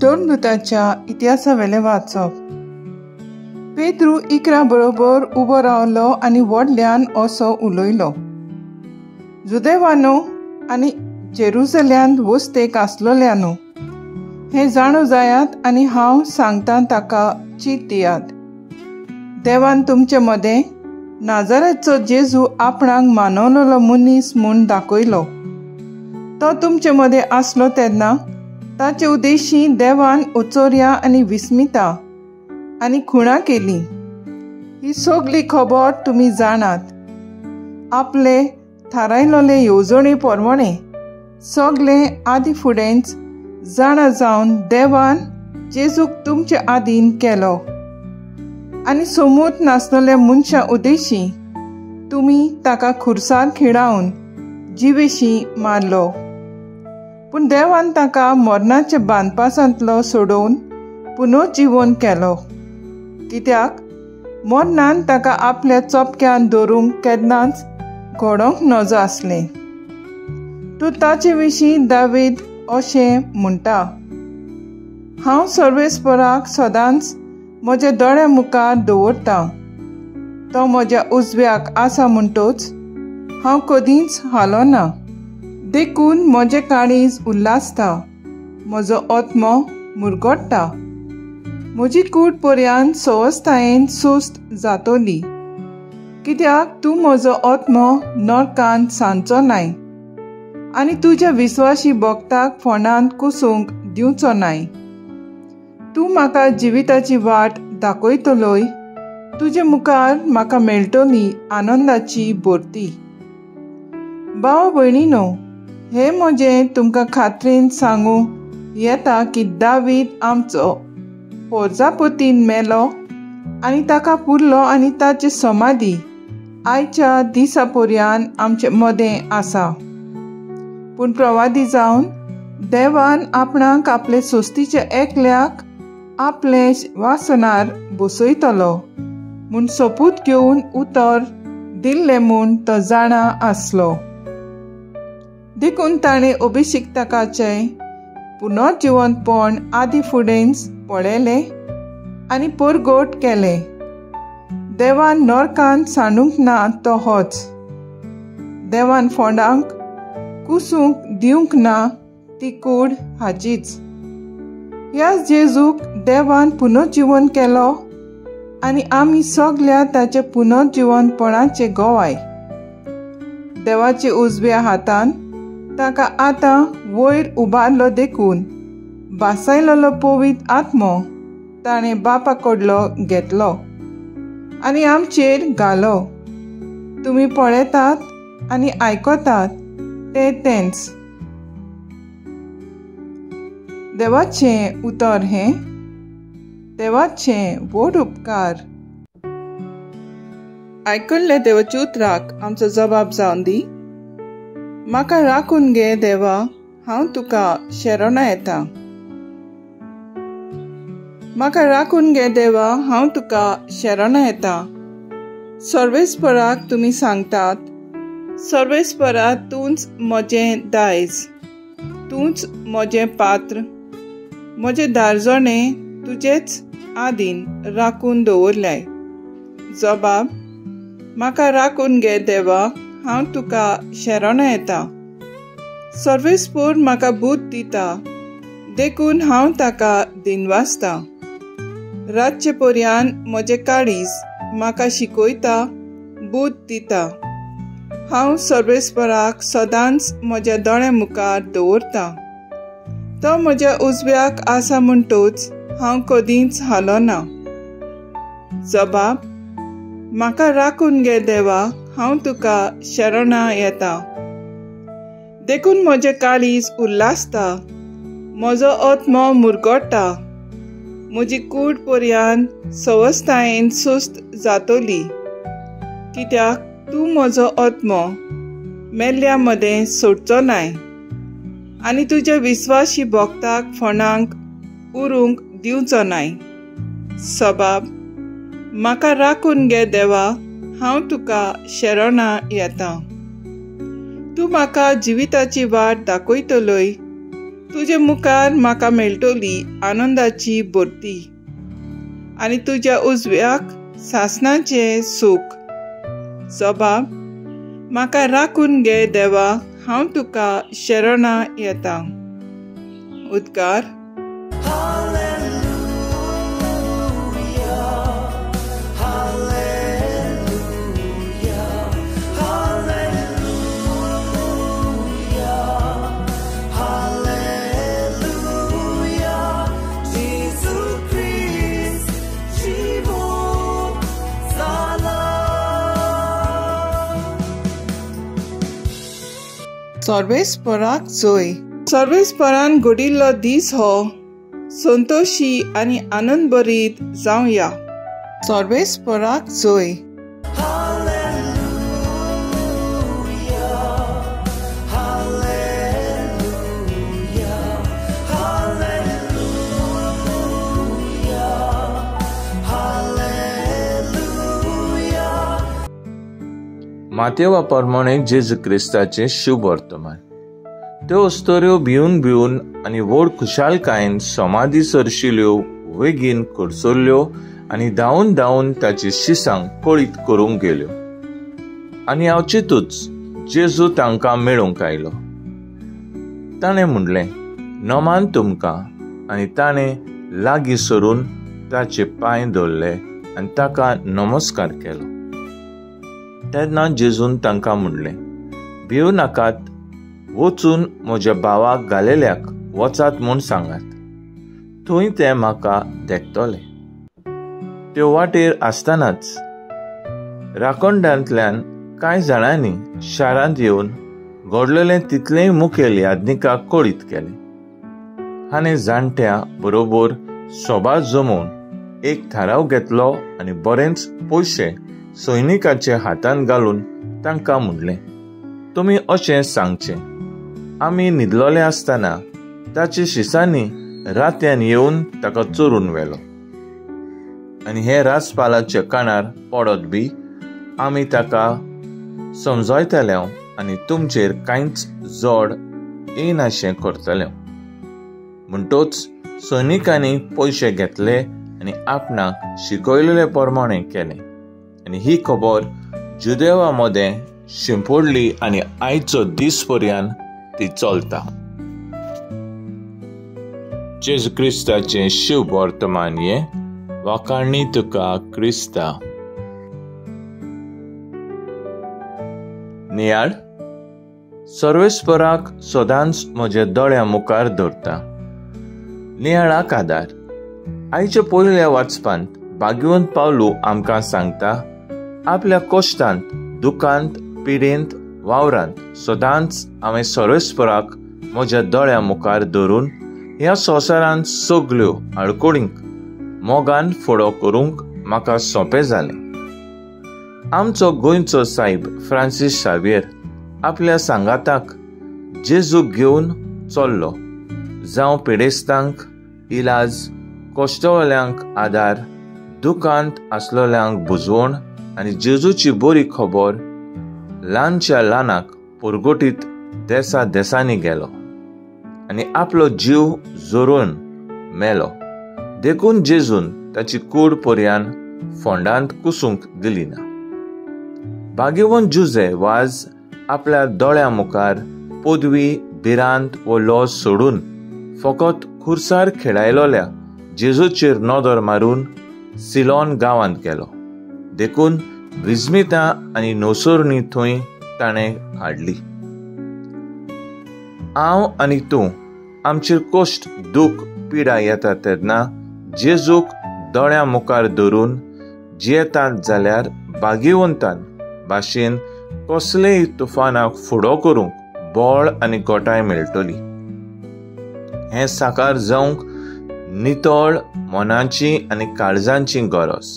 धर्मदूताच्या इतिहासावेलें वाचप. पेद्रू 11 बरोबर उबो रावलो आनी व्हडल्यान असो उलयलो, जुदेवानो आनी जेरुजल्यांत वस्तेक आसलोल्यानो, हें जाणू जायात आनी हांव सांगतां ताका चीत दियात. देवान तुमचे मदें नाजारेचो जेजू आपणाक मानवलेलो मनीस म्हूण दाखयलो. तो तुमचे मदें आसलो तेन्ना ताचे उद्देशी देवान उचोर्या आनी विस्मिता आनी खुणा केली. ही सगली खबर तुमी जाणात. आपले थारायलेले येवजणे प्रमाणे सगले आदी फुडेंच जाणा जावन देवान जेजूक तुमचे आदीन केलो आनी सोमूत नासलेल्या मनशां उद्देशी तुमी ताका खुर्सार खिळावन जिवेशी मारलो. पूण देवान ताका मरणाच्या बांदपासांतलो सोडोवन पुनर्जिवन केलो, कित्याक मरणान ताका आपल्या चोपक्यान धरूंक केन्नाच घडोवंक नजो आसलें. तूं ताचे विशीं दावीद अशें म्हणटा, हांव सर्वेस्पराक सदांच म्हज्या दोळ्या मुखार दवरतां, तो म्हज्या उजव्याक आसा म्हणटोच हांव कदींच हालोना. देखून म्हजें काळीज उल्हासता, म्हजो आत्मो मुरगट्टा, म्हजी कूड पर्यान सवस्तायेन सुस्त जातली, कित्याक तूं म्हजो आत्मो नरकांत सांजचो नाय आनी तुज्या विस्वाशी भक्ताक फोंडांत कुसूंक दिवचो नाय. तूं म्हाका जिविताची वाट दाखयतलोय, तुजे मुखार म्हाका मेळटली आनंदाची भरती. भाव भयणीनो, हें म्हजें तुमकां खात्रीन सांगूं येता की दावीद आमचो पोरजापतीन मेलो आनी ताका पुरलो आनी ताची समाधी आयच्या दिसा पर्यान आमचे मदें आसा. पूण प्रवादी जावन देवान आपणाक आपले सोस्तीच्या एकल्याक आपले वासनार बसयतलो म्हूण सोपूत घेवन उतर दिल्लें म्हूण तो जाणा आसलो. देखून ताणें अभिषिक्तकाचें पुनर्जिवंतपण आदी फुडेंच पळयलें आनी परगट केलें. देवान नरकांत सांडूंक ना तो होच, देवान फोंडांक कुसूंक दिवंक ना ती कूड हाचीच. ह्या जेजूक देवान पुनर्जिवन केलो आनी आमी सगल्या ताचे पुनर्जिवनपणाचे गवाय. देवाचे उजव्या हातान ताका आतां वयर उबारलो देखून भासायलेलो पवित्र आत्मो ताणें बापा कडलो घेतलो आनी आमचेर घालो. तुमी पळयतात आनी आयकतात तें तेंच. देवाचें उतर हें देवाचें व्हड उपकार. आयकल्ले देवाच्या उतराक आमचो जबाब जावन दी. म्हाका राखून घे देवा, हांव तुका शरणा येता. म्हाका राखून घे देवा, हांव तुका शरणा येता. सर्वेस्पराक तुमी सांगतात, सर्वेस्परा तूंच म्हजें दायज, तूंच म्हजें पात्र, म्हजें दारजणें तुजेच आदीन राखून दवरल्याय. जबाब, म्हाका राखून घे देवा, हांव तुका शरणा येता. सर्वेस्पर म्हाका बूद दिता देखून हांव ताका दिनवासता. रातचे पर्यान म्हजें काळीज म्हाका शिकयता, बूद दिता. हांव सर्वेस्पराक सदांच म्हज्या दोळ्या मुखार दवरता. तो म्हज्या उजव्याक आसा म्हणटोच हांव कदींच हालोना. जबाब, म्हाका राखून घे देवा, हांव तुका शरणा येता. देखून म्हजें काळीज उल्हासता, म्हजो आत्मो मुरगट्टा, म्हजी कूड पर्यान सवस्तायेन सुस्त जातली, कित्याक तूं म्हजो आत्मो मेल्ल्या मदें सोडचो नाय आनी तुज्या विस्वाशी भक्ताक फोंडांक उरूंक दिवचो नाय. सबाब, म्हाका राखून घे देवा, हांव तुका शरणा येता. तूं म्हाका जिविताची वाट दाखयतलोय, तुजे मुखार म्हाका मेळटली आनंदाची भरती आनी तुज्या उजव्याक सासणाचें सूख. जबाब, म्हाका राखून घे देवा, हांव तुका शरणा येता. उद्गार. सर्वेस्पराक जोय. सर्वेस्परान घडिल्लो दीस हो संतोशी आनी आनंदभरीत जावया. सर्वेस्पराक जोय. मातेवा प्रमाणे जेजू क्रिस्ताचें शुभ वर्तमान. त्यो अस्तोऱ्यो भिवन भिवन आनी व्हड खुशालकायेन समाधी सरशिल्यो, वेगीन कडसरल्यो आनी धांवून धांवून ताचे शिसांक कळीत करूंक गेल्यो. आनी अवचितूच जेजू तांकां मेळूंक आयलो. ताणें म्हणलें, नमान तुमकां. आनी ताणें लागीं सरून ताचे पांय धरले आनी ताका नमस्कार केलो. तेन्ना जेजून तांकां म्हणलें, भिवू नाकात, वचून म्हज्या भावाक घालेल्याक वचात म्हूण सांगात, थंय ते म्हाका देखतले. त्यो वाटेर आसतनाच राखणदांतल्यान कांय जाणांनी शारांत येवन घडलेलें तितलेंय मुखेल याज्ञिकाक कळीत केलें. हाणें जाणट्या बरोबर सभा जमोवन एक थाराव घेतलो आनी बरेंच पयशे सैनिकाचे हातांत घालून तांकां म्हणलें, तुमी अशें सांगचें, आमी न्हिदलोले आसतना ताचे शिसांनी रातयान येवन ताका चोरून व्हेलो आनी हे राजपालाच्या कानार पडत बी आमी ताका समजयतले आनी तुमचेर कांयच जोड येनाशें करतले. म्हणटोच सैनिकांनी पयशे घेतले आनी आपणाक शिकयलेले प्रमाणे केलें. आनी ही खबर जुदेवा मदें शिंपडली आनी आयचो दीस पर्यंत ती चलता. जेजू क्रिस्ताचें शुभ वर्तमान हें. वाखाणी तुका क्रिस्ता. नियाळ. सर्वेस्पराक सदांच म्हज्या दोळ्या मुखार धरता. नियाळाक आदार. आयच्या पयल्या वाचपांत भाग्यवंत पावलू आमकां सांगता, आपल्या कश्टांत, दुखांत, पिडेंत, वावरांत सदांच हांवें सर्वेस्पराक म्हज्या दोळ्या मुखार धरून ह्या संवसारांत सगल्यो आडखळींक मोगान फुडो करूंक म्हाका सोंपें जालें. आमचो गोंयचो सायब फ्रांसीस शावियर आपल्या सांगाताक जेजूक घेवन चल्लो, जावं पिडेस्तांक इलाज, कश्टवाल्यांक आदार, दुखांत आसलोल्यांक बुजवण आनी जेजूची बरी खबर ल्हानच्या ल्हानाक पुरगोटीत देसा देसांनी गेलो आनी आपलो जीव जोरून मेलो. देखून जेजून ताची कूड पर्यान फोंडांत कुसूंक दिली ना. भाग्यवंत जुजे वाज आपल्या दोळ्या मुखार पदवी, भिरांत वो लॉज सोडून फकत खुर्सार खेळायलोल्या जेजूचेर नदर मारून सिलोन गांवांत गेलो. देखून विस्मिता आनी नोसोरणी थंय ताणें हाडली. हांव आनी तूं आमचेर कश्ट, दूख, पिडा येता तेन्ना जेजूक दोळ्या मुखार धरून जियेतात जाल्यार भाग्यवंतान भाशेन कसलेय तुफानाक फुडो करूंक बळ आनी गोटाय मेळटली. हें साकार जावंक नितळ मनाची आनी काळजांची गरज.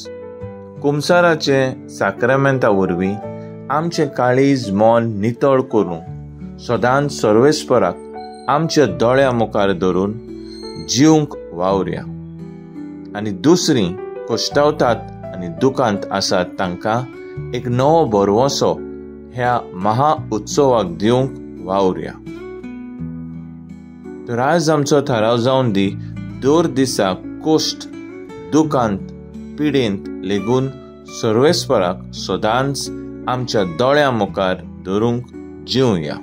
कुमसाराचे साक्रामेंता वरवीं आमचें काळीज मन नितळ करूंक सदांच सर्वेस्पराक आमच्या दोळ्या मुखार धरून जिवंक वावरया आनी दुसरी कश्टावतात आनी दुखांत आसात तांकां एक नवो भरवंसो ह्या महा उत्सवाक दिवंक वावरया. तर आज आमचो थाराव जावन दी, दर दिसा कोश्ट दुखांत पिडेंत लेगून सर्वेस्पराक सदांच आमच्या दोळ्यां मुखार धरूंक जिवया.